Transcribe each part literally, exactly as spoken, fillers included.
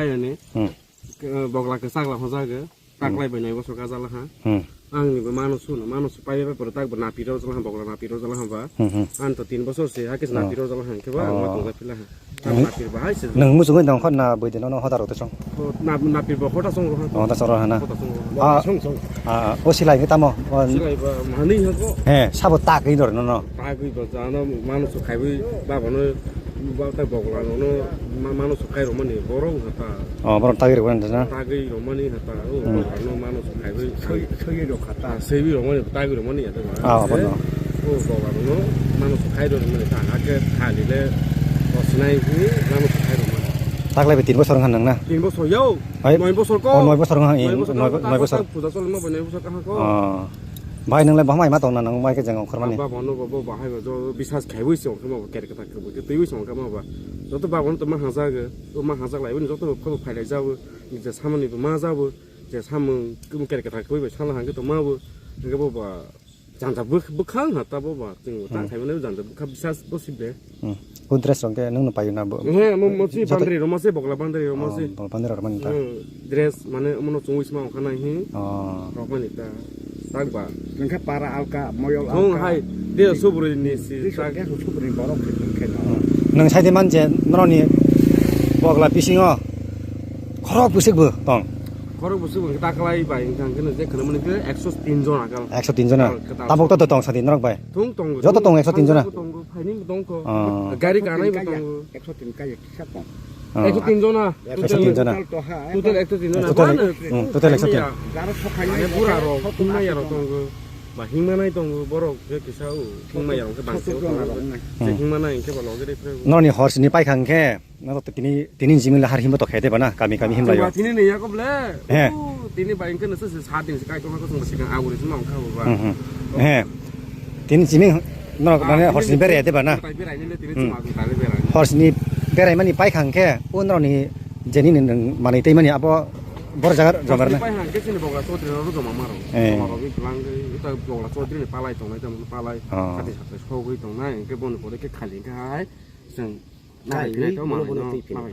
Ayani. Hmm. Ke-, bokla ke sakla hojaga. Hmm. Taklai bai noi bosor ka jala ha. Hmm. Ang ni bo mano suno, mano su pai bai pura tak bo napi ro jala ha, bokla napi ro jala ha ba. Hmm, hmm. Ang to tin bosor se, ha kis napi ro jala ha, ke ba, ang ma tong ja pila ha. Ang napi ba hai se. Nang muchungwi nang khot na bui de no, no hoda ro te song. Ho, na, napi bo hoda song ro ha. Hoda song ro ha na. Hoda song ro ha. Ah, song, song. Ah, o silai ni tamo. Silai ba, mani ha ko. He, sabo tak ni dor no, no. Tagwi ba jana mano su khaiwi ba bono ba ta bokla no no ma-, mano su khai romani borok ha ta. Oh, borok tagwi romani na? Tagwi romani ha ta. O bokla no mano su khaiwi. Soi, soi rok ha ta. Soi romani, tagwi romani ya ta. Ah, bono. O bokla no mano su khai romani ta. Ake khali le sinai ni mano su khai romani. Taklai be tin bosor nang na? Tin bosor yo. Hai? Noi bosor ko. Oh, noi bosor nang, noi bosor noi, ko, noi bosor. Puja chole ma noi bosor ka ha ko. Ah. Bai nang le bahai ma tong na nang bai ke jeng ongkhor mani. Ba bono bo, bo bahai bo jo bisas khai wi se ongkhor ma bo ker kata ke bo ke twi wi se ongkhor ma ba. Joto ba bono to ma haja ge, to ma haja lai wi joto ko phai lai ja bo, je samani bo ma ja bo, je samung kum ker kata ke wi sala hang ke to ma bo, ke bo ba janja bwkha ha ta bo ba, ting ta khai mani janja bwkha bisas bo si be. Hmm. Good dress rok khe nwng no paio na bo? He, mo, mo si joto bandri rok, mo si bokla bandri rok, mo si. Oh, bokla bandri rok mani ta? Hmm, dress mane omono chungwi sma ongkha nai hi. Oh. Rok mani ta. Tak ba. Nwng khe para alka, moyol alka. Thung hai, de suburi ni si. Di tak. Sok ke suburi borok khe nwng khe no. Hmm. Nwng sai de man je noroni bokla bisingo khorok bwswk bo tong? Khorok bwswk bo taklai bai wngkha hwnkhe no je khwlwmani khe ekso tin jona kal. Ekso tin jona. Kal, kal. Tabuk to tong sadi norok bai? Thung tongo. Joto tongo ekso tin jona. Tongo, phaini bo tongkho. Oh. Gari ganai bo tongo. Ekso tin kaya kisa tong. Oh. Ekso tin jona. Ekso tin jona. Total ekso tin jona. Total, hmm, total ekso tin. Garo sokhai. Mane bura rok, hingmaya rok tongo. Ba hingmanai tongo, borok je kisa o, hingmaya rok khe bangsi o tongo. Hmm. Je hingmanai hingkhe ba loge de phre. Noroni hor sini paikha hingkhe. Nang to tini, tini jimila har himbo to khe de bana, kami, kami himlayo. Tini ni yakob le. He. Uh, tini ba ingke nasa se sa din se kai tong ko sung sikang aguri suma ongkha ba. Hmm, hmm. He. Tini jimi no mane horsini bere de bana. Horsini bere mani pai khang khe, unroni jeni ni nang mani tei mani abo bor jagar jomar na. Pai hang ke sini bokla chotri ro joma maro. Eh. Joma ro bi plang ita bokla chotri ni palai tong nai tamo palai. Oh. Sati sati sogwi tong nai ke bon pore ke khali ke hai. Seng. Kai, bono, bono twi phini.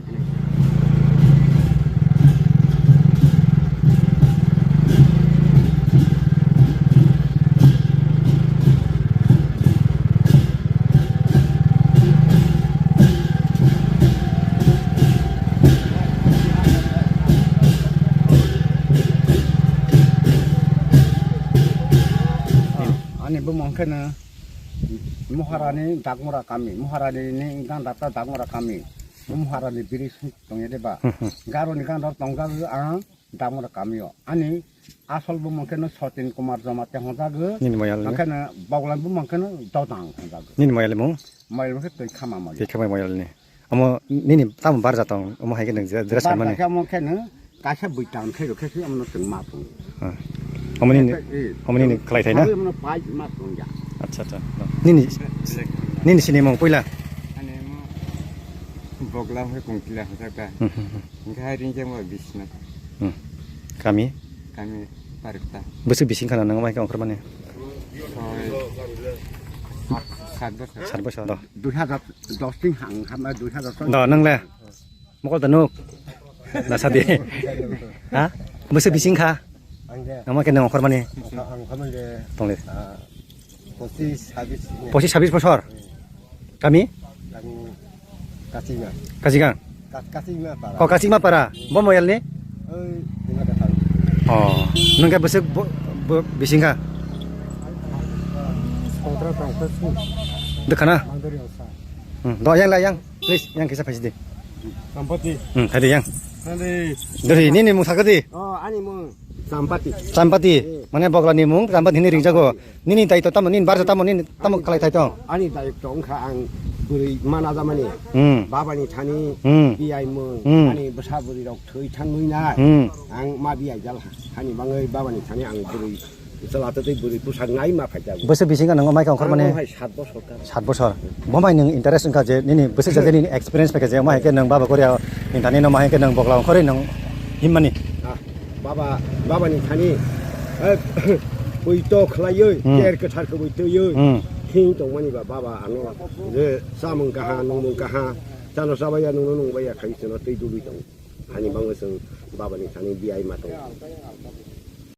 Ani bumung khe no. Moharani Dagmura kami, Moharani ni ganda ta Dagmura kami. Moharani biri sung tongya de ba. Hmm, hmm. Garo ni ganda tongjak ang Dagmura kami o. Ani asol bumung khe no Sotin Kumar Jamatia hongjak. Nini moyal ni? Angkhe no Boglan bumung khe no Dodang hongjak. Nini moyal mung? Moyal mung khe twi khama moyal. Twi khama moyal ni. Omo nini tamo barja tong, omo hai khe nwng dress kanmani? Barja khe omo khe nwng kaisa bwtang khe rw khe se omo nwng ma thung. Ah. Omo nini, eh, omo nini khlai thai na? Omo pai ma thung ya. Acha, acha. Nini, nini sini mung puila? Ani mo bogla hoi kung kila hoi thaka. Hmm, hmm, hmm. Hingke hai ring jang mo bisna. Hmm. Kami? Kami parikta. Bwswk bising khana nang mai khe ongkhormani? Soi, sat, sat bosor. Sat bosor. Dui hazar dos tin hang, hama dui hazar dos. Do, nang le? Mokol tanuk. Na sadi. Ha? Bwswk bising kha? Ang de. Nang ma khe nang ongkhormani? Ang, ang khamang de. Tong le. Ah, pochis, sabis. Pochis, sabis bosor? Kami? Kami Kasima. Kasigang? Kas-, Kasima para. Oh, Kasima para. Bo moyal ni? Oi, ina kata. Oh, nang khe bwswk bo, bo bising kha? Kontra tang khe su. Dekha na? Mandori osa. Hmm, do yang la yang. Please, yang kisa phaisi di. Sampati. Hmm, hai di yang. Hai di. Dori, nini mung sakha di. Oh, ani mung Sampati. Sampati. Eh. Mane bogla ni mung, Sampati hini ringjago. Nini daitw tamo, nini barja tamo, nini tamo khlai thai tong. Ani daitw wngkha ang bwrwi mana jamani. Hmm. Baba ni thani Hmm. biyai mung, Hmm. ani bwsa bwrwi rok thwi thangwi nai. Hmm. Ang ma biyai jal hani bangwi baba ni thani ang bwrwi Chwla tei bwrwi bwsak nai ma phai jago. Bwswk bising nang mai khe ongkhormani? Ang hai sat bosor ka. Sat bosor. Bo mai nwng interest wngkha je nini bwswk jaga nini experience paikha je omo hai khe nwng baba Korea ni thani no ma hai khe nwng bogla ongkhorwi nwng himmani. Ah, baba, baba ni thani, eh, bui to khlaiwi, Hmm. ter kwthar khe bui twiwi, Hmm. khing tongmani ba baba ano je samung kaha, nungmung kaha, chano chabaiya, nungno nungbaiya khai chwngno twi dubui tongo. Ani bagwi chwng babani thani biyai ma tongo.